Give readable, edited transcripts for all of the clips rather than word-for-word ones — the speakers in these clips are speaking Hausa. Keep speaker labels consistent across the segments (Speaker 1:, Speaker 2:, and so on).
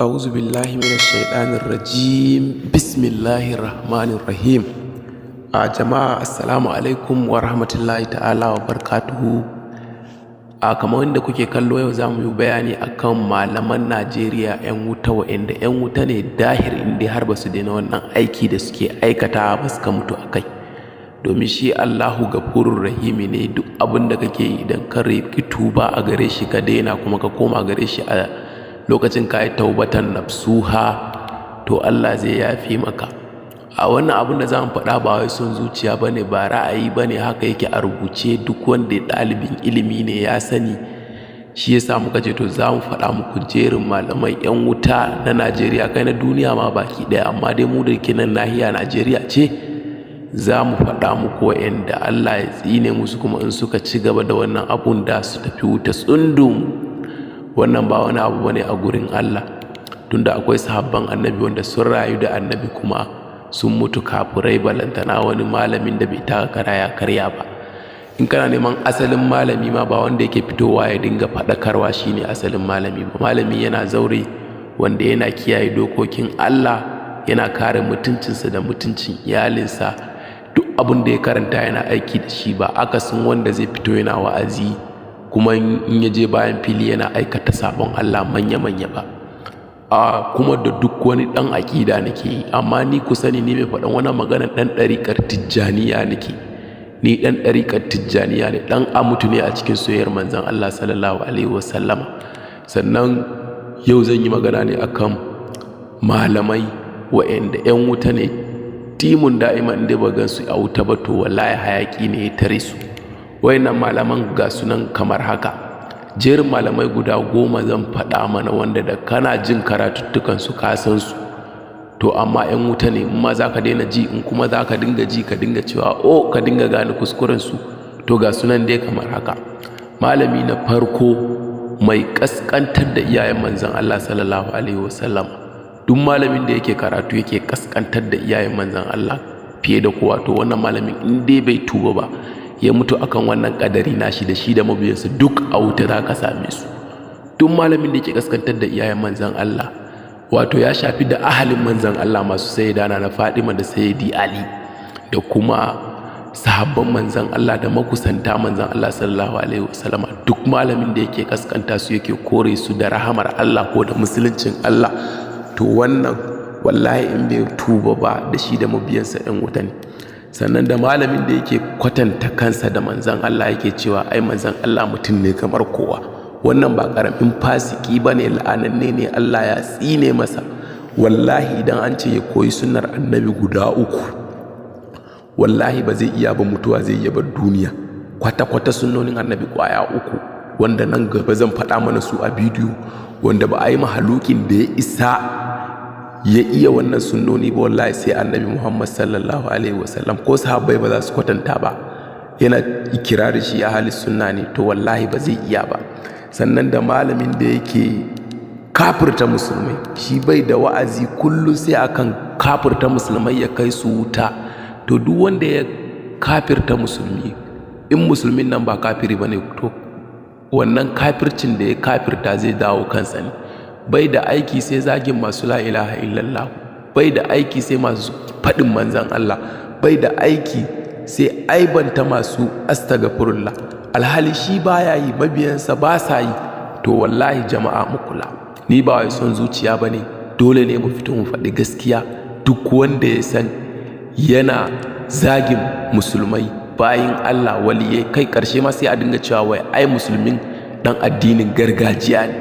Speaker 1: A'udhu billahi minash shaitanir rajim. Bismillahir rahmanir rahim. A jama'a, assalamu alaikum wa rahmatullahi ta'ala wa barakatuhu. A kamar wanda kuke kallo, yau za mu yi bayani akan malaman Najeriya 'yan wuta, wa'inda 'yan wuta ne dahir inda har ba su daina wannan aiki da suke aikata ba suka mutu a kai. Domin shi Allahu gafurur rahimi ne. Duk abin da kake yi, idan ka roƙi tuba a gare shi, ka daina kuma ka koma gare shi a lokacin ka yi taubatan nasuha, to Allah zai yafe maka. A wannan abin da za mu faɗa ba wai son zuciya ba ne, ba ra'ayi ba ne, haka yake a rubuce. Duk wanda ɗalibin ilimi ne ya sani. Shi yasa muka ce to za mu faɗa muku jerin malamai 'yan wuta na Najeriya, kai na duniya ma baki ɗaya. Amma dai mu da ke nan nahiya Najeriya ce, za mu faɗa muku wa'anda Allah ya tsine musu, kuma in suka ci gaba da wannan abun da su tafi wuta tsundum. Wannan ba wani abu bane a gurin Allah, tunda akwai sahabban Annabi wanda sun rayu da Annabi kuma sun mutu kafurai, balantana wani malamin da bai taka kara ya karya ba. In kana neman asalin malami ma, ba wanda yake fitowa ya dinga faɗakarwa shine asalin malami ba. Malami yana zaure, wanda yana kiyaye dokokin Allah, yana kare mutuncinsa da mutuncin iyalinsa, duk abin da ya karanta yana aiki da shi, ba akasin wanda zai fito yana wa'azi kuma in ya je bayan fili yana aikata sabon Allah manya-manya ba. A kuma da duk wani ɗan aƙida nake yi, amma ni ku sani, ni mai faɗan wannan magana ɗan ɗariƙar Tijjaniya nake. Ni ɗan ɗariƙar Tijjaniya ne, ɗan amutu ne a cikin soyayyar Manzon Allah sallallahu alaihi wasallama. Sannan yau zan yi magana ne akan malamai wa'anda 'yan wuta ne timun da'ima. Inda ba gan su a wuta ba, to wallahi hayaki ne ya tare su. Wayannan malaman ga sunan kamar haka. Jerin malamai guda 10 zan faɗa mana, wanda da kana jin karatuttukan su ka san su, to amma 'yan wuta ne. In ma za ka daina ji, in kuma za ka dinga ji, ka dinga cewa o ka dinga gane kuskuren su. To ga sunan dai kamar haka. Malami na farko, mai kaskantar da iyayen Manzon Allah sallallahu alaihi wasallam. Duk malamin da yake karatu yake kaskantar da iyayen Manzon Allah fiye da kowa, to wannan malamin in dai bai tuba ba ya mutu akan wannan kadari nashi, da shi da mabiyansa duk a wuta za ka same su. Duk malamin da yake kaskantar da iyayen Manzon Allah, wato ya shafi da ahalin Manzon Allah, masu Sayyidana na Fadima da Sayyidi Ali da kuma sahabban Manzon Allah da makusanta Manzon Allah sallallahu alaihi wasallama, duk malamin da yake kaskanta su, yake kore su da rahamar Allah ko da musuluncin Allah, to wannan wallahi in bai tuba ba, da shi da mabiyansa 'yan wuta ne. Sannan da malamin da yake kwatanta kansa da Manzon Allah, yake cewa ai Manzon Allah mutum ne kamar kowa, wannan ba karamin fasiki ba ne, la'ananne ne, Allah ya tsine masa. Wallahi idan an ce ya koyi sunnar Annabi guda uku, wallahi ba zai iya ba, mutuwa zai iya bar duniya kwata-kwata. Sunnonin Annabi kwaya uku, wanda nan gaba zan faɗa mana su a bidiyo, wanda ba a yi mahalukin da ya isa ya iya wannan sunnoni ba wallahi sai Annabi Muhammad sallallahu alaihi wasallam, ko sahabbai ba za su kwatanta ba, yana ikirari shi ahli sunna ne, to wallahi ba zai iya ba. Sannan da malamin da yake kafirta musulmai, shi bai da wa'azi kullum sai akan kafirta musulmai ya kai su wuta. To duk wanda ya kafirta musulmi, in musulmin nan ba kafiri ba ne, to wannan kafircin da ya kafirta zai dawo kansa ne. Bai da aiki sai zagin masu la ilaha illallah, bai da aiki sai masu faɗin Manzan Allah, bai da aiki sai aibanta masu astagfirullah, alhali shi baya yi, mabiyansa ba sa yi. To wallahi jama'a mu kula. Ni ba wai son zuciya ba ne, dole ne mu fito mu faɗi gaskiya. Duk wanda ya san yana zagin musulmai, bayin Allah, waliyai, kai ƙarshe ma sai a dinga cewa wai ai musulmin dan addinin gargajiya ne.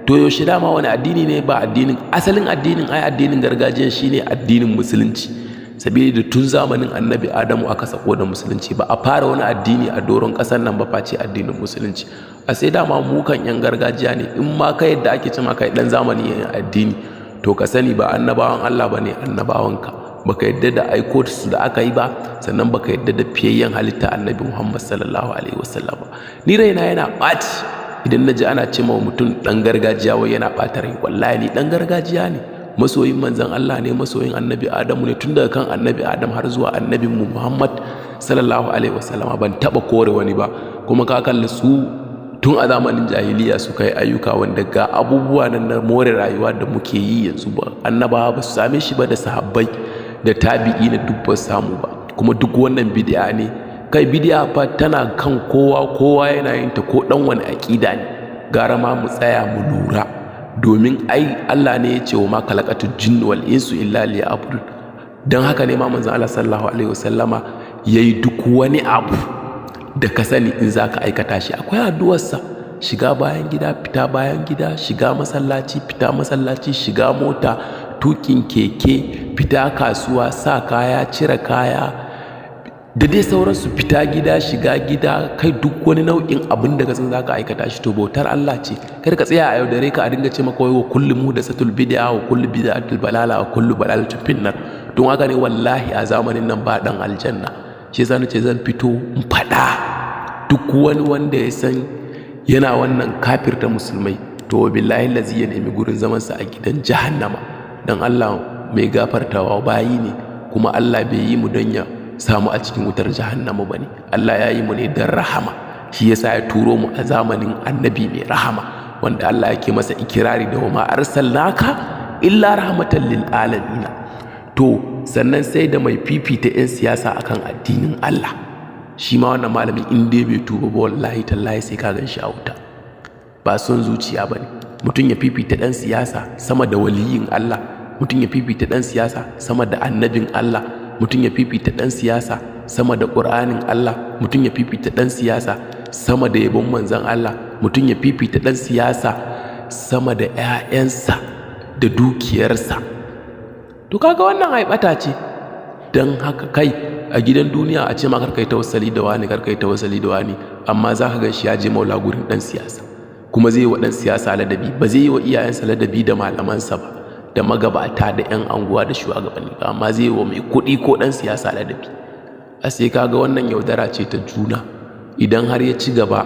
Speaker 1: To yaushe dama wani addini ne ba addinin asalin addinin? Ai addinin gargajiya shine addinin Musulunci, saboda tun zamanin Annabi Adamu aka sako da Musulunci. Ba a fara wani addini a doron ƙasar nan ba face addinin Musulunci. A sai dama mu kan yan gargajiya ne. In ma ka yadda ake cewa kai dan zamani yan addini, to ka sani ba annabawan Allah ba ne annabawanka, baka yadda da aiko su da aka yi ba, sannan baka yadda da fiyayyen halitta Annabi Muhammad sallallahu alaihi wasallam. Ni raina yana ɓaci idan na ji ana ce ma mutum ɗan gargajiya, wai yana ɓata rai. Wallahi ni ɗan gargajiya ne, masoyin Manzon Allah ne, masoyin Annabi Adamu ne, tun daga kan Annabi Adam har zuwa Annabin mu Muhammad sallallahu alaihi wasallama. Ban taɓa kore wani ba. Kuma ka kalli su Tun a zamanin jahiliya suka yi ayyuka wanda ga abubuwa nan na more rayuwa da muke yi yanzu ba annabawa ba su same shi ba, da sahabbai da tabi'i na duk ba samu ba. Kuma duk wannan bid'a ne. Kai, bid'a fa tana kan kowa, kowa yana yin ta, ko dan wani aƙida ne. Gara ma mu tsaya mu lura, domin ai Allah ne ya ce wa ma khalaqatul jinni wal insu illa liya'budun. Dan haka ne ma manzon Allah sallallahu alaihi wasallama yayi duk wani abu da ka sani in zaka aikata shi akwai addu'arsa. Shiga bayan gida, fita bayan gida, shiga masallaci, fita masallaci, shiga mota, tukin keke, fita kasuwa, sa kaya, cire kaya, da dai sauransu, fita gida, shiga gida, kai duk wani nau'in abin da ka san zaka aikata shi to bautar Allah ce. Kar ka tsaya a yaudare ka a dinga ce maka wai wa kullu muhdathatul bid'a wa kullu bid'atul balala wa kullu balalatin finnar. Don haka ne wallahi a zamanin nan ba dan aljanna. Shi yasa nace zan fito in faɗa, duk wani wanda ya san yana wannan kafirta musulmai, to billahi lazi ya nemi gurin zamansa a gidan jahannama. Dan Allah mai gafartawa bayi ne, kuma Allah bai yi mu don ya samu a cikin wutar jahannama bane. Allah ya yi mu ne don rahama. Shi yasa ya turo mu a zamanin annabi mai rahama, wanda Allah yake masa ikirari da wa ma arsalnaka illa rahmatan lil alamin. To sannan sai da mai fifita 'yan siyasa akan addinin Allah. Shi ma wannan malamin in dai bai tuba ba, wallahi tallahi sai ka gan shi a wuta. Ba son zuciya bane mutum ya fifita ɗan siyasa sama da waliyin Allah, mutum ya fifita ɗan siyasa sama da annabin Allah, mutum ya fifita ɗan siyasa sama da ƙur'anin Allah, mutum ya fifita ɗan siyasa sama da yabon manzon Allah, mutum ya fifita ɗan siyasa sama da 'ya'yansa da dukiyarsa. To kaga wannan ai ɓata ce. Don haka kai, a gidan duniya a ce ma kar kai tawassali da wani, kar kai tawassali da wani, amma za ka gan shi ya je maula gurin ɗan siyasa, kuma zai yi wa ɗan siyasa ladabi, ba zai yi wa iyayensa ladabi da malamansa ba, da magabata, da 'yan anguwa, da shugabanni ba, amma zai yi wa mai kuɗi ko ɗan siyasa ladabi. A sai kaga wannan yaudara ce ta juna. Idan har ya ci gaba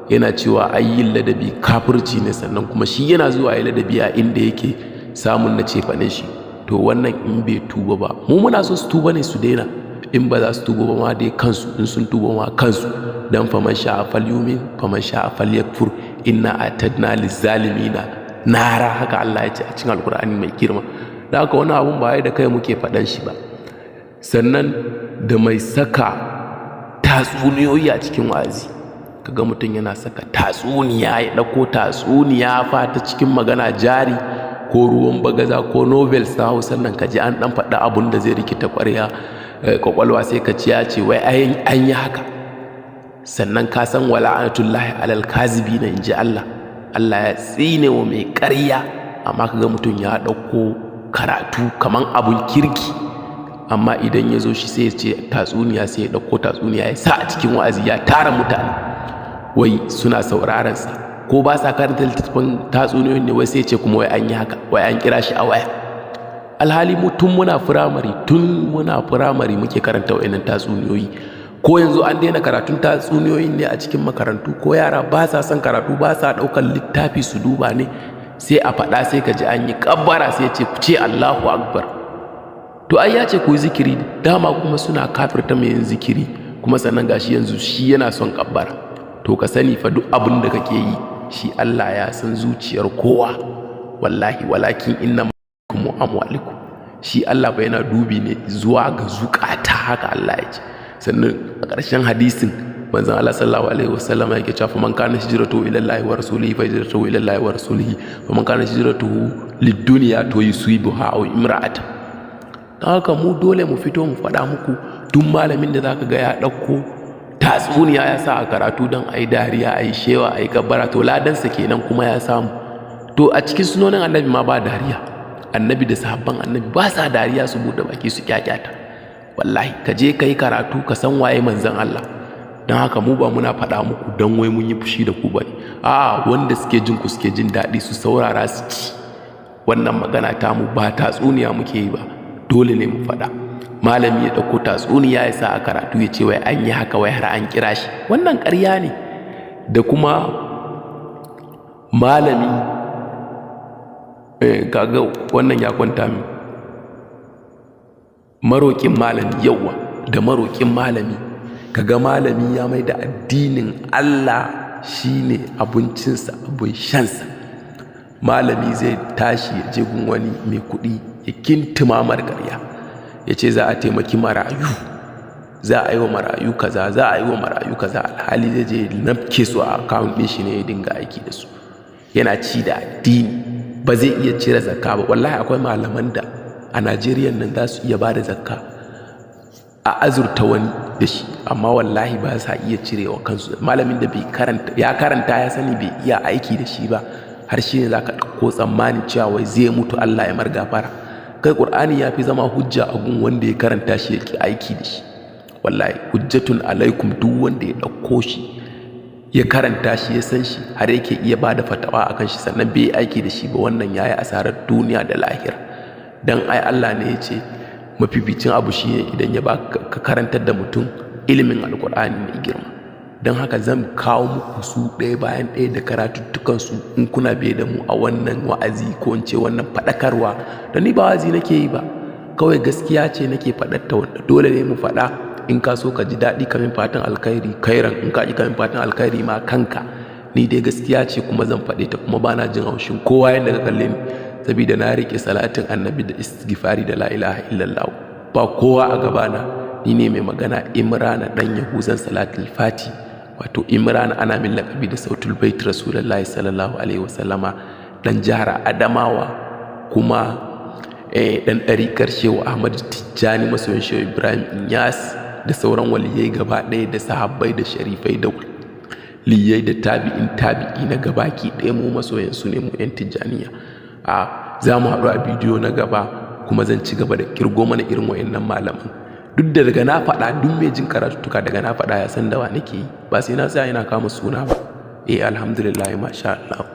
Speaker 1: yana cewa ai yin ladabi kafirci ne, sannan kuma shi yana zuwa yi ladabi a inda yake samun na cefanen shi, to wannan in bai tuba ba, mu muna so su tuba ne su daina. In ba za su tuba ba ma dai kansu, in sun tuba ma kansu. Dan faman sha'a falyumin, faman sha'a falyakfur, inna atadna lizalimina nara. Haka Allah ya ce a cikin Alkur'ani mai girma. Da haka wani abun ba da kai muke faɗan shi ba. Sannan da mai saka tatsuniyoyi a cikin wa'azi. Kaga mutum yana saka tatsuniya, ya ɗauko tatsuniya fa ta cikin Magana Jari ko Ruwan Bagaza ko novels na Hausa nan, ka ji an ɗan faɗi abun da zai rikita ƙwarya kwakwalwa, sai ka ci ya ce wai an yi haka. Sannan ka san wala'anatullahi alal kazibina, in ji Allah. Allah ya tsine wa mai ƙarya. Amma kaga mutum ya ɗauko karatu kaman abun kirki, amma idan ya zo shi sai ya ce tatsuniya, sai ya ɗauko tatsuniya ya sa a cikin wa'azi, ya tara mutane wai suna sauraron sa, ko ba sa karanta littattafan tatsuniyoyin ne, wai sai ce kuma wai an yi haka, wai an kira shi a waya. Alhali mu tun muna firamare muke karanta wa'annan tatsuniyoyi. Ko yanzu an daina karatun tatsuniyoyin ne a cikin makarantu, ko yara ba sa son karatu, ba sa ɗaukar littafi su duba ne, sai a faɗa sai ka ji an yi ƙabbara, sai ce ku ce Allahu akbar. To ai ya ce ku yi zikiri dama, kuma suna kafirta mai yin zikiri, kuma sannan gashi yanzu shi yana son ƙabbara. To ka sani fa, duk abin da kake yi, shi Allah ya san zuciyar kowa wallahi. Walakin inna amwalikum, shi Allah fa yana dubi ne zuwa ga zukata, haka Allah ya ce. Sannan a ƙarshen hadisin manzon Allah sallallahu alaihi wasallam yake cewa fa man kana hijratuhu ila Allah wa rasulihi fa hijratuhu ila Allah wa rasulihi, fa man kana hijratuhu lid-dunya to yusibuha aw imra'ata. Don haka mu dole mu fito mu faɗa muku, duk malamin da zaka ga ya ɗauko tatsuniya ya sa a karatu don a yi dariya, a yi shewa, a yi kabbara, to ladansa kenan kuma ya samu. To a cikin sunonin annabi ma ba dariya. Annabi da sahabban annabi ba sa dariya su buɗe baki su kyakyata. Wallahi ka je ka yi karatu ka san waye manzon Allah. Don haka mu ba muna faɗa muku don wai mun yi fushi da ku bane. A wanda suke jin ku suke jin daɗi su saurara su ci wannan magana ta mu, ba tatsuniya muke yi ba, dole ne mu faɗa. Malami ya ɗauko tatsuniya ya sa a karatu, ya ce wai an yi haka, wai har an kira shi, wannan ƙarya ne. Da kuma malami, kaga wannan ya kwanta min, maroƙin malami yauwa, da maroƙin malami. Kaga malami ya mai da addinin Allah shine abincinsa, abin shansa. Malami zai tashi ya je gun wani mai kuɗi ya kintima mar ƙarya, ya ce za a taimaki marayu, za a yi wa marayu kaza, za a yi wa marayu kaza, alhali zai je nafke su a account ɗin shi ne ya dinga aiki da su. Yana ci da addini, ba zai iya cire zakka ba. Wallahi akwai malaman da a Najeriya nan za su iya ba da zakka a azurta wani da shi, amma wallahi ba sa iya cirewa kansu. Malamin da bai karanta, ya karanta ya sani, bai iya aiki da shi ba, har shi ne za ka ɗauko tsammanin cewa wai zai mutu Allah ya mar gafara. Kai, Ƙur'ani ya fi zama hujja a gun wanda ya karanta shi ya ki aiki da shi. Wallahi hujjatun alaikum, duk wanda ya ɗauko shi ya karanta shi, ya san shi, har yake iya ba da fatawa a kan shi, sannan bai aiki da shi ba, wannan ya yi asarar duniya da lahira. Dan ai Allah ne ya ce mafificin abu shi ne idan ya ba ka karantar da mutum ilimin Alkur'ani mai girma. Don haka zan kawo muku su ɗaya bayan ɗaya da karatuttukansu in kuna biye da mu a wannan wa'azi, ko in ce wannan faɗakarwa. Don ni ba wa'azi nake yi ba, kawai gaskiya ce nake faɗarta, wanda dole ne mu faɗa. In ka so ka ji daɗi, ka min fatan alkhairi kairan, in ka ƙi ka min fatan alkhairi ma kanka. Ni dai gaskiya ce kuma zan faɗe ta, kuma bana jin haushin kowa yadda ka kalle ni, saboda na riƙe salatin Annabi da istighfari da la ilaha illallah, ba kowa a gabana. Ni ne mai magana, Imrana dan Yahuzan Salatul Fati, wato Imrana, ana min laƙabi da Sautul Bait Rasulullahi sallallahu alaihi wasallama, dan jihar Adamawa, kuma dan ɗariƙar Shehu Ahmad Tijjani, masoyin Shehu Ibrahim Inyas da sauran waliyai gaba ɗaya, da sahabbai da sharifai da waliyai da tabi'in tabi'i na gabaki ɗaya. Mu masoyan su ne, mu 'yan Tijjaniya. A za mu haɗu a bidiyo na gaba, kuma zan ci gaba da kirgo mana irin wayannan malaman. Duk da daga na faɗa, duk mai jin karatuttuka, daga na faɗa ya san da wa nake yi, ba sai na tsaya ina kama suna ba. Eh, alhamdulillah, masha Allah.